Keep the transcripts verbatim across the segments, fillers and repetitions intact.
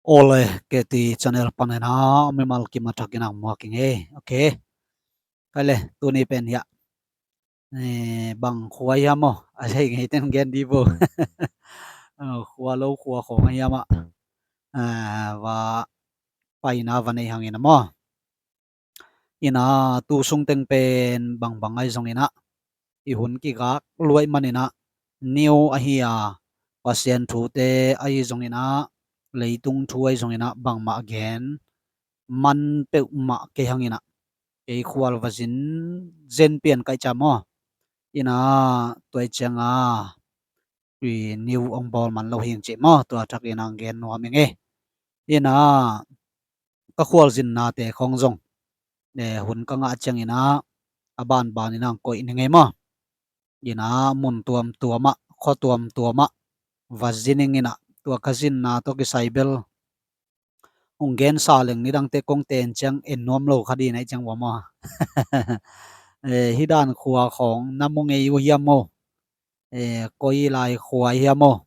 Ole, K T channel panin a mimal kim a thakin ang muak ing ei. Ok. Kale, tuni pen hiah, eh, bang khua hiam aw? A lei ngei ten gen di bo. Ah, khua lo khua khawng a hiam ah, ah, va paina va nei hangin a maw? Ina, tu sungteng pen bangbang ahi zongin ah, i hun kigak luai manin ah, new ahi a, Pasian thute ahi zongin ah, leitung thu ahi zongin ah, bangmah gen man peuhmah kei hangin ah, kei khual va zin zen pian kaih ciam aw. Ina, tuai ciang a, i new ong bawl man lo hing cih maw, tua thakin ang gen nuam ing ei. Ina, ka khualzinnate khawng zong, eh, hun ka ngah ciangin ah, a banbanin ang koih ning ei maw. Ina, mun tuamtuam ah, khua tuamtuam ah va zin ing ina, tua ka zinna tawh kisai bel hong gensa leng nidangte kong ten ciang en nuam lo kha ding ahih ciang ua maw. Eh, hih dan khua khawng na mu ngei uh hiam aw? Eh, koi lai khua hiam aw?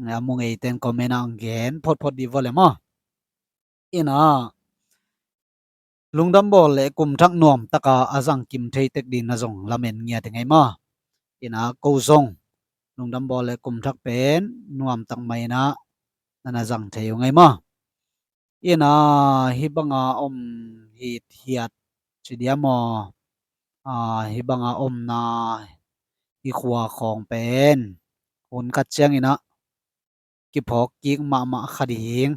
A mu ngei ten comment ah hong gen photphot di vua le maw. Ina, lungdam bawl le kum thak nuam taka a zang kim thei tek ding na zong lamen ngiat ing ei maw. Ina, ko zong lungdam bawl le kum thak pen nuam tak mah ina na na zang thei ung ei maw. Ina, hih banga om hithiat ci diam aw? Ah, hih banga omna, hih khua khawng pen hun khat ciangin ah kiphawk kik mahmah kha ding,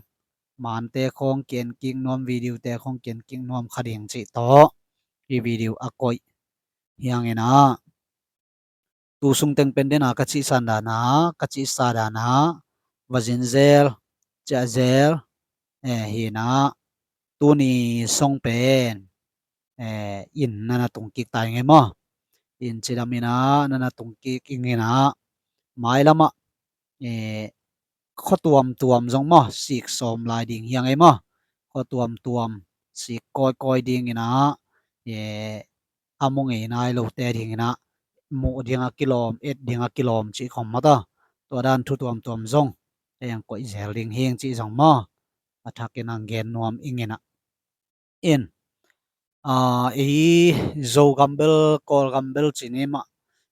mante khawng ki-en kik nuam, video te khawng ki-en kik nuam kha ding cih tawh hih video a koih hi hang ina, tu sungteng pen dena ka cihsa dan a, ka cihsa dan a va zin zel, ciah zel, eh, hi ina, tuni song pen, eh, inn na na tung kik ta ing ei maw. Inn cidam ina na na tung kik ing ina, mailam ah, eh, khua tuamtuam zong maw, sik sawm lai ding hi hang ei maw. Khua tuamtuam sik kawikawi ding ina, eh, a mu ngei nai lote ding ina, muh ding a kilawm, et ding a kilawm cih khawng maw ta, tua dan thu tuamtuam zong ei ang koih zel ding hing cih zong maw, a thakin ang gen nuam ing ina. In, ah, ei Zogam bel, Kawlgam bel ci ni mah,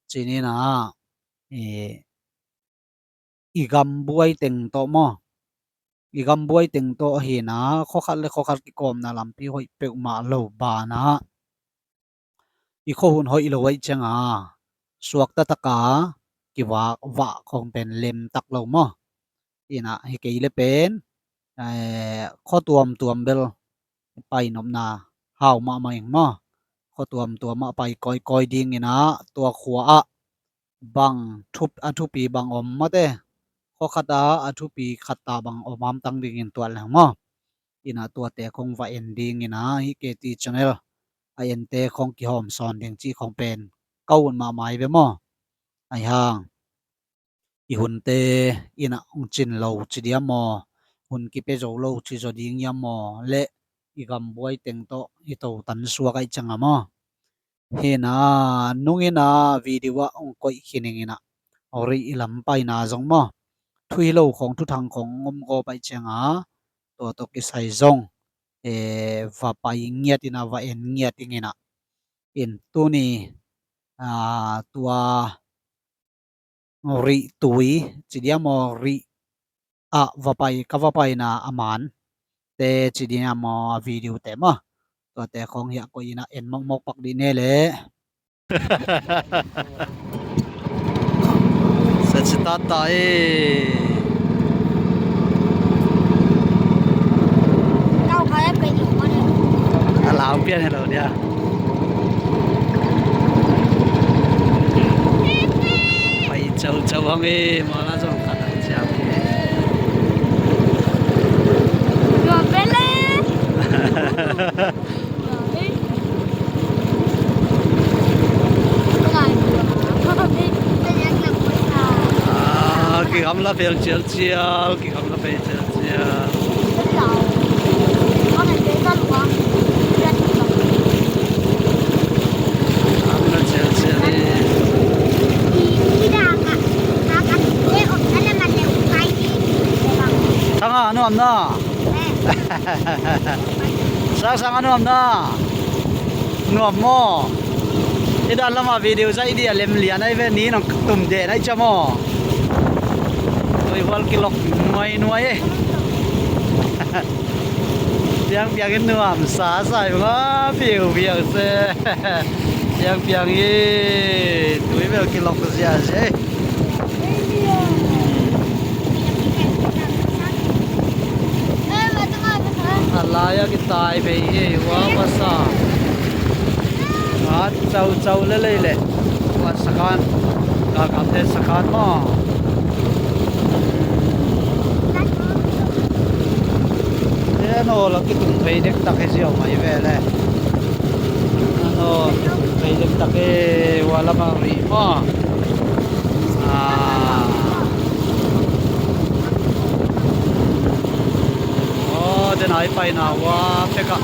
ci ni na, eh, i gam buai teng tawh maw, i gam buai teng tawh ahi na, khua khat le khua khat kikawmna lampi hoih peuhmah lo banah, i khua hun hoih lo ahih cianga suakta taka kivak vah khawng pen lem tak lo maw. Ina, hi kei le pen, eh, khua tuamtuam bel pai nopna hau mahmah ing maw. Khua tuamtuam ah pai kawikawi ding ina, tua khua ah bang thup-, a thupi bang om mate, khua khat ah a thupi khat ta bang om hamtang dingin tuat leng maw. Ina, tuate khawng va en ding ina, hih K T channel a ente khawng kihawm sawn ding cih khawng pen ka hun mahmah hi ve maw. Ahi hang i hunte ina hong cin lo ci diam aw, hun kipia zo lo ci zaw ding hiam aw, le i gam buai teng tawh i totan suak ahih cianga maw. Hi na, nung ina video ah hong koih khin ing ina, rih i lam paina zong maw, thu hi lo khawng, thuthang khawng om gawp ahih cianga, tua tawh kisai zong, eh, va pai ngiat ina, va en ngiat ing ina. In, tuni, ah, tua rih tui ci diam aw, rih ah va pai, ka va paina a man te ci diam aw, a video te maw. Tuate khawng hiah koih ina en mawkmawk pak dih ne leh. Sa ci tata e. Kau kau em kei ni ko ne. A lau pian hello dia. Pai cau cau hang e, mala zong khat ang ciam e. Yo bele. Ah, kigamla pel cial cial, kigamla pel cial cial. Gamla cial cial e. Tanga nuam na. Saksang a nuam na. Nuam maw? I dan lama video zaih dia lem lian ai ve, ni nong tum den ai cia maw? Tuihual kilok nuai nuai e. Piang piang in nuam sa sa i nga piu piang se. Piang piang i tui bel kilok zia zia e. A lai a kitai pei hi, hua pasa. At cau cau le lei le. Hua sakan. Ka kapte sakan maw. Te no la kitung pei dek tak hi ziau mai ve le. Ano kitung pei dek tak hi, hua lama rih maw. Ah. Aw, den ai paina hua pekah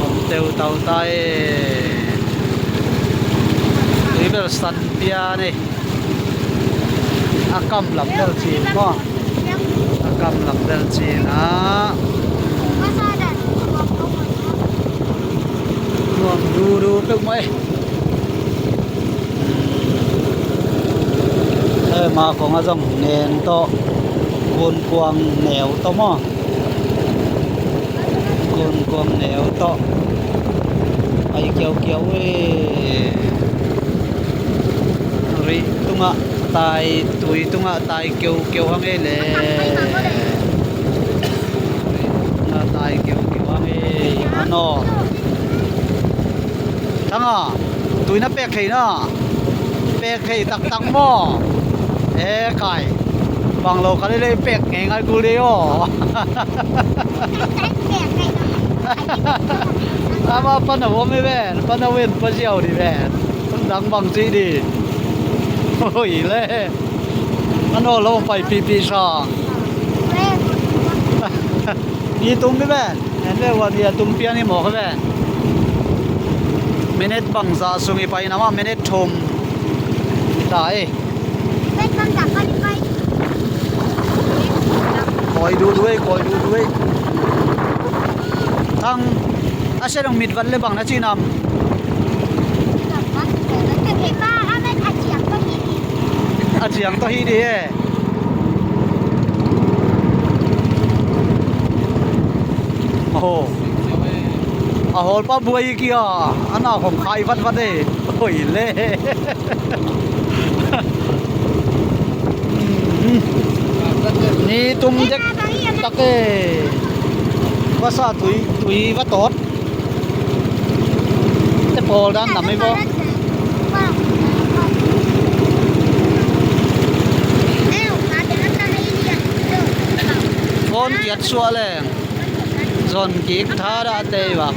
om teutau ta e. Tui bel san pian e. A kam lam bel cin maw. A kam lam bel cin ah. Nuam dudu peuh maw e. Eh, ma kong a zong nen tawh, gunkuang neu tawh maw? Gunkuang neu tawh. Pai kiaukiau e. Rih tungah tai, tui tungah tai kiaukiau hang e le. Rih tungah tai kiaukiau hang e. Ano. Thanga, tui na pek thei na. Pek thei taktak maw? E kai. Bang lo kha lele pek ngei ngai kul dei aw. Ama pana wom i ven, pana wen pa ziau di ven. Dang bang ci di. Oi le. Ano lo pai pipi sa. Ni tung di ven. En le wan ia tung pian i mawk a ven. Minute bangzah sung i pai na mah, minute thum. I ta e. Kawi duh duh e, kawi duh duh e. Thang a sia dong mit vat le bang na ci nam. A ciang tawh hi di e. Aho. A hawlpa buai kia, a na hong khai vat vat e. Oi le. Ni tum dek tak e. Vasa tui, tui va tawt. Te pawl dan nam ei bo. Phone kiat suah leng. Zon kik tha dah tei bak.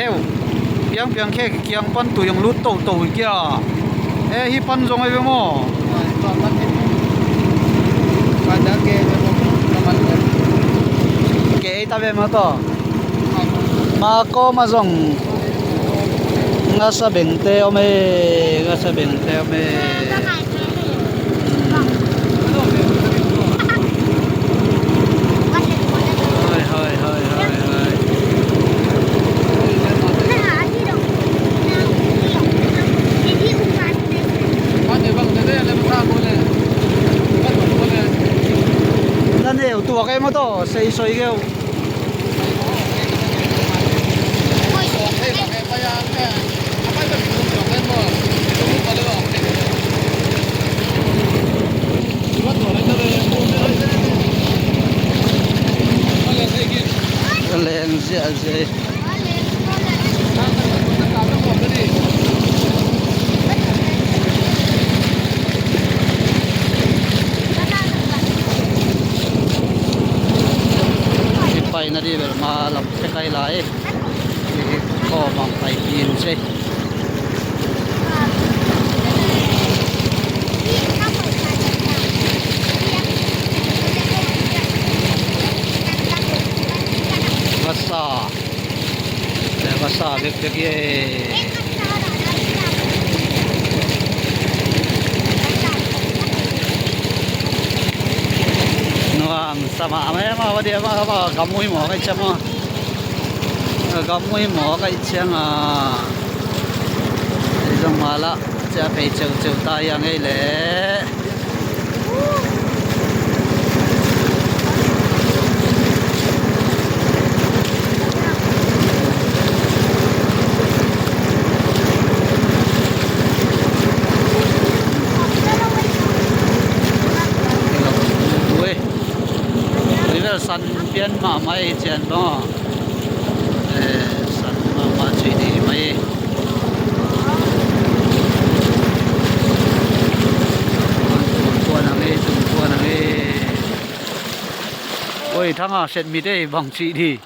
Eu. Piang piang khe kiang pan tui hong lut toto hi kia. E, hi pan zong ai ve maw? Ke ei ta ve maw taw? Ma kawma zong ngasa bengte om e, ngasa bengte om e. Hoi, hoi, hoi, hoi, hoi. Na neu tuak ei maw taw, sei soi keu. Leng ziahziah. I paina di bel ma lam pia kai lai. Kawm ang pai khin se. Vasa. Vasa vekvek e. Sama ama ama ama dia ama ama kamu hi maw kai chama. Kamu hi maw kai chama. Zong mala cia pei ceu ceu ta yang ei le. Ui, vel san pian mahmah ei cian bang aw. Eh, san mahmah cih dih mai. Tung puan ang ei, tung puan ang ei. Oi, thanga set mit ei bang cih dih.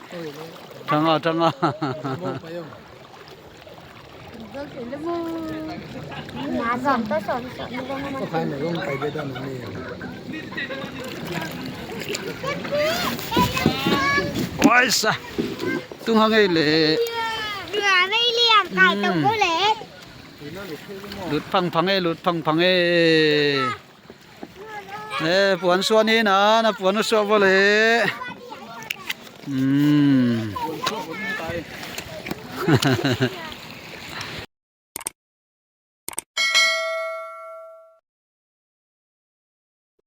Thanga, thanga. Waisa. Tung hang ei le. Lut phang phang ei, lut phang phang ei. Eh, puan suah ni na, na puan uh suah vua le. Hmm.